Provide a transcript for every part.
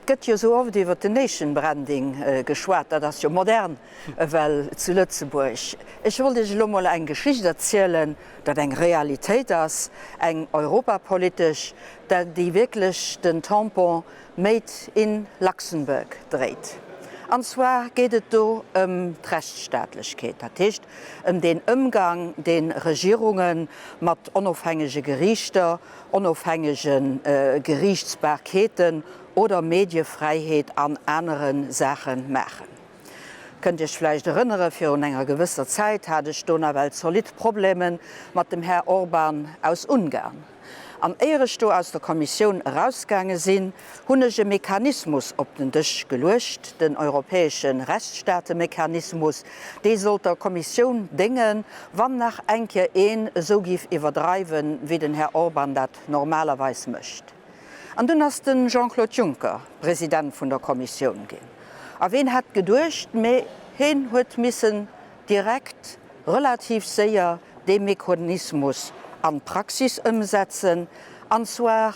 Et gëtt jo esou oft iwwer den Nation Branding geschwat, dat ass jo modern ewell zu Lëtzebuerg. Ech wollt Iech elo mol eng Geschicht erzielen, dat eng Realitéit ass, eng europapolitesch, déi wierklech den Tampon Made in Luxembourg dréit. An zwar geet et do ëm d'Rechtsstaatlechkeet, dat heescht ëm deen Ëmgang, dee Regierunge mat onofhängege Geriichter, onofhängege Geriichtsbarkeeten oder Mediefräiheet an anere Saache maachen. Kënnt Iech vläicht erënnere, virun enger gewësser Zäit hat ech do nawell zolidd Probleme mat dem Här Orban aus Ungarn. An éier ech do aus der Kommissioun erausgaange sinn, hunn ech e Mechanismus op den Dësch geluecht, den europäesche Rechtsstaatemechanismus, dee sollt der Kommissioun déngen, wann nach eng Kéier een esou giff iwwerdreiwen, wéi den Här Orban dat normalerweis mécht. An dunn ass de Jean-Claude Juncker President vun der Kommissioun ginn. A ween hätt geduecht, mee heen huet missen direkt relativ séier dee Mechanismus an d'Praxis ëmsetzen, an zwar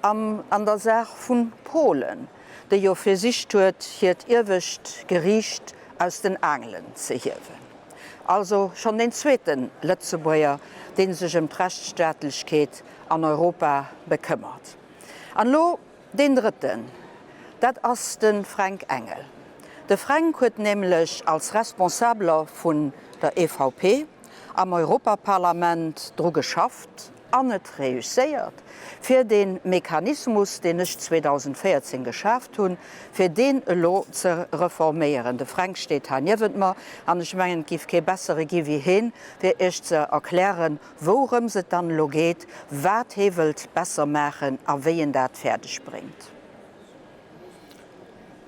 am an der Saach vu Polen, déi jo versicht huet, hiert iewescht Geriicht aus den Aangelen ze hiewen. Also schonn deen zweete Lëtzebuerger, dee sech ëm d'Rechtsstaatlechkeet an Europa bekëmmert. An elo Deen drëtten, dat ass de Fränk Engel. De Fränk huet nämlech als Responsabler vun der EVP am Europaparlament dru geschafft an et reusséiert, fir dee Mechanismus, deen ech 2014 geschaaft hunn, fir deen elo ze reforméieren. De Fränk steet hei niewent mer an ech mengen, et géif kee bessere gi wéi heen, fir Iech ze erklären, Wourëms et dann elo geet, wat hee wëllt besser maachen a wéi en dat fäerdeg bréngt.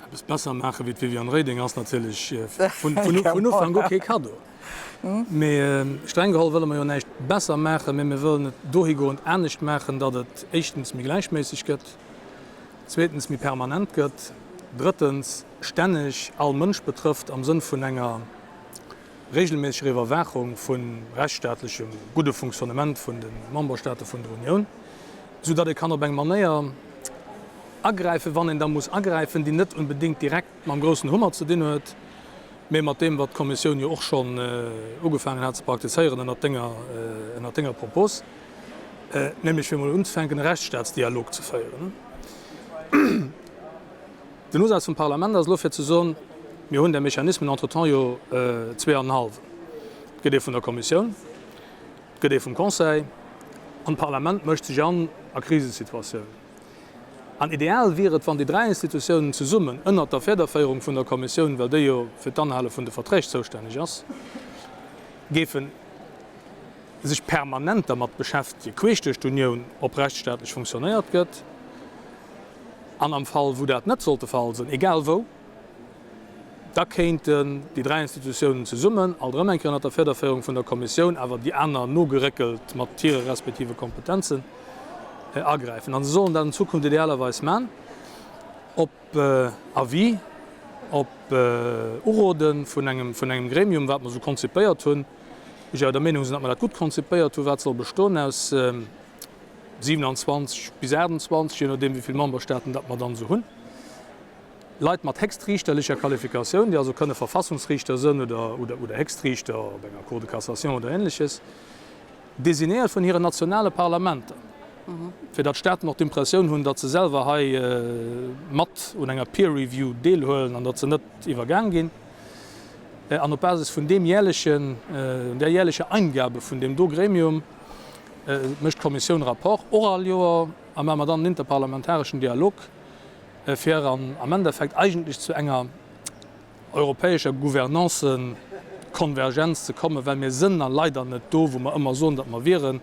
Eppes besser maache wéi d'Viviane Reding ass natierlech vun Ufank u kee Kaddo. Mee streng geholl wëlle mer jo näischt besser maachen, mee mir wëllen et dohigoend anescht maachen, datt et éischtens méi gläichméisseg gëtt, zweetens méi permanent gëtt, drëttens stänneg all Mënsch betrëfft am Sënn vun enger regelméisseger Iwwerwaachung vum rechtsstaatlechem gudde Fonctionnement vun de Memberstaate vun der Unioun, esou datt ee kann op eng Manéier agräifen, wann een da muss agräifen, déi net unbedéngt direkt mam groussen Hummer ze dinn huet, mee mat deem, wat d'Kommissioun jo och schonn ugefaangen hat ze praktizéieren ënnert denger, ënnert denger Propos, nämlech fir emol unzefänken, e Rechtsstaatsdialog ze féieren. Den Usaz vum Parlament ass elo fir ze soen, mir hunn där Mechanismen entretemps jo zweeanenhallwen. Et gëtt ee vun der Kommissioun, et gëtt ee vum Conseil an d'Parlament mécht sech an a Krisesituatiounen. An ideal wier et, wann déi dräi Institutiounen zesummen, ënnert der Federféierung vun der Kommissioun, well déi jo fir d'Anhale vun de Verträg zoustänneg ass, géife sech permanent dermat beschäftegen, queesch duerch d'Unioun, ob rechtsstaatlech funktionéiert gëtt. An am Fall, wou dat net sollt de Fall sinn, egal wou, da kéinten déi dräi Institutiounen zesummen, alt erëm eng Kéier ënnert der Federféierung vun der Kommissioun, awer déi aner nogeréckelt mat hire respektive Kompetenzen, agräifen. A se sollen dat an Zukunft idealerweis man op Avis, op Urode vun engem, vun engem Gremium, wat mer esou konzipéiert hunn, wou ech awer der Meenung sinn, datt mer dat gutt konzipéiert hunn, wat soll bestoen aus 27 bis 28, je nodeem wéi vill Memberstaaten dat mer dann esou hunn, Leit mat héchstriichterlecher Qualifikatioun, déi also kënne Verfassungsriichter sënn oder oder Héchstriichter op enger Cour de cassation oder Ähnleches, designéiert vun hiren nationale Parlamenter, fir datt d'Staaten och d'Impressioun hunn, datt se selwer hei mat un enger Peer Review deelhuelen an datt se net iwwergaang ginn. An op Basis vun deem jährlechen, där jährlecher Eingabe vun deem do Gremium, mécht d'Kommissioun Rapport, och all Joer, a maache mer dann en interparlamentareschen Dialog, fir an am Endeffekt eigentlech zu enger europäescher Gouvernancekonvergenz ze kommen, well mir sënn a leider net do, wou mer ëmmer soen, datt mer wieren.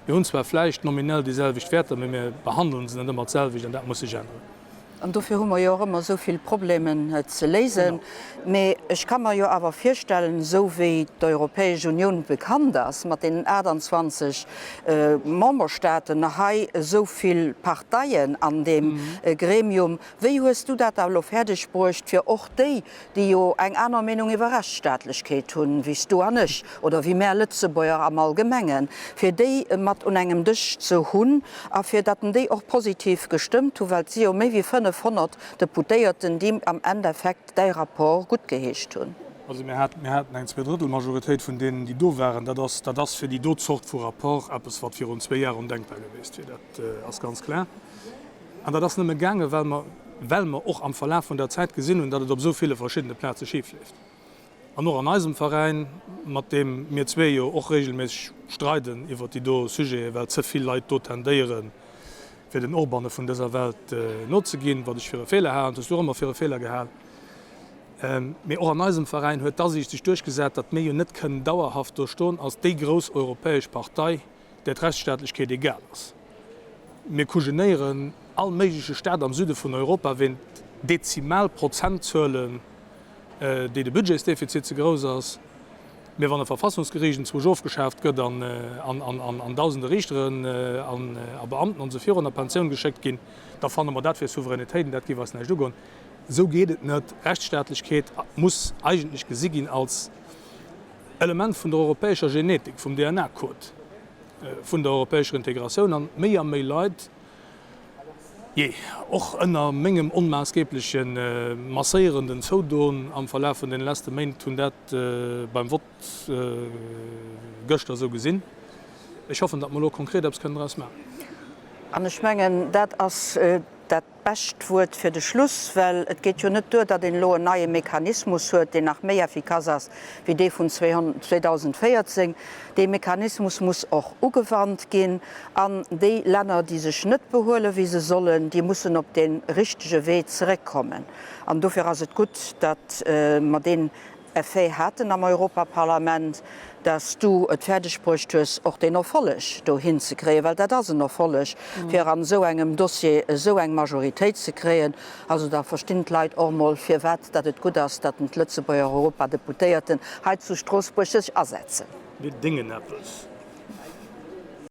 Mir hunn zwar vläicht nominell déi selwecht Wäerter, mä mir behandele se net ëmmer d'selwecht, an dat muss sech änneren. An dofir hu mer jo och ëmmer esou vill Problemen ze léisen. Mee ech ka mer jo awer virstellen, esou wéi d'Europäesch Unioun bekannt ass, mat deenen 28 Memberstaaten a hei esou vill Parteien an deem Gremium, wéi hues du dat da elo fäerdeg bruecht, fir och déi, déi jo eng aner Meenung iwwer Rechtsstaatlechkeet hunn, wéi s du an ech oder wéi mär Lëtzebuerger am Allgemengen, fir déi mat un engem Dësch ze hunn a fir datt en déi och positiv gestëmmt hunn, well et si jo méi wéi 5. 500 Deputéierten, déi am Endeffekt däi Rapport guttgeheescht hunn. Also mir haten, mir haten eng Zweedrëttelmajoritéit vun deenen, déi do waren. Dat ass, dat ass fir déi do Zort vu Rapport eppes, wat virun zwee Jar ondenkbar gewiescht wier. Dat ass ganz klar. An dat ass nëmme gaangen, well mer, well mer och am Verlaf vun der Zäit gesinn hunn, datt et op esou ville verschiddene Plaze schifleeft. An och an eisem Veräin, mat deem mir zwee jo och regelméisseg streiden iwwert déi do Sujeten, well ze vill Leit do tendéieren, fir den Orbanë vun dëser Welt nozeginn, wat ech fir e Feeler halen, dat hues du och ëmmer fir e Feeler gehal. Mee och an eisem Veräin huet d'Asiicht sech duerchgesat, datt mir jo net kënnen dauerhaft do stoen als déi grouss europäesch Partei, där d'Rechtsstaatlechkeet egal ass. Mir kujenéieren all méigleche Staat am Süde vun Europa wéint dezimal Prozentzuelen, déi de Budgetsdefizit ze grouss ass. Mee wann e Verfassungsgeriicht enzwousch ofgeschaaft gëtt an dausende Riichteren a Beamten an esou virun a Pensioun geschéckt ginn, da fanne mer dat fir Souveränitéit an dat géif eis näischt ugoen. Esou geet et net. Rechtsstaatlechkeet muss eigentlech gesi ginn als Element vun der europäescher Genetik, vum DNA-Code vun der europäescher Integratioun. An méi a méi Leit, jee, och ënner mengem onmaassgebleche masséierenden Zoudon am Verlaf vun deene leschte Méint, hunn dat beim Vott gëschter esou gesinn. Ech hoffen, datt mer elo konkret eppes kënnen draus maachen. An ech mengen, dat ass dat Bescht Wuert fir de Schluss, well et geet jo net duer, datt een elo en neie Mechanismus huet, deen nach méi effikass ass wéi dee vun 2014. Dee Mechanismus muss och ugewannt ginn an déi Länner, déi sech net behuelen, wéi se sollen, déi mussen op dee richtege Wee zeréckkommen. An dofir ass et gutt, datt mer deen Effet haten am Europaparlament, dass du et fäerdeg bruecht hues, och deen Erfolleg do hinzekréien, well dat ass en Erfolleg, fir an esou engem Dossier esou eng Majoritéit ze kréien. Also da verstinn d'Leit och emol, firwat datt et gutt ass, datt den d'Lëtzebuerger Europadeputéierten hei zu Stroossbuerg sech asetzen. Mir déngen eppes.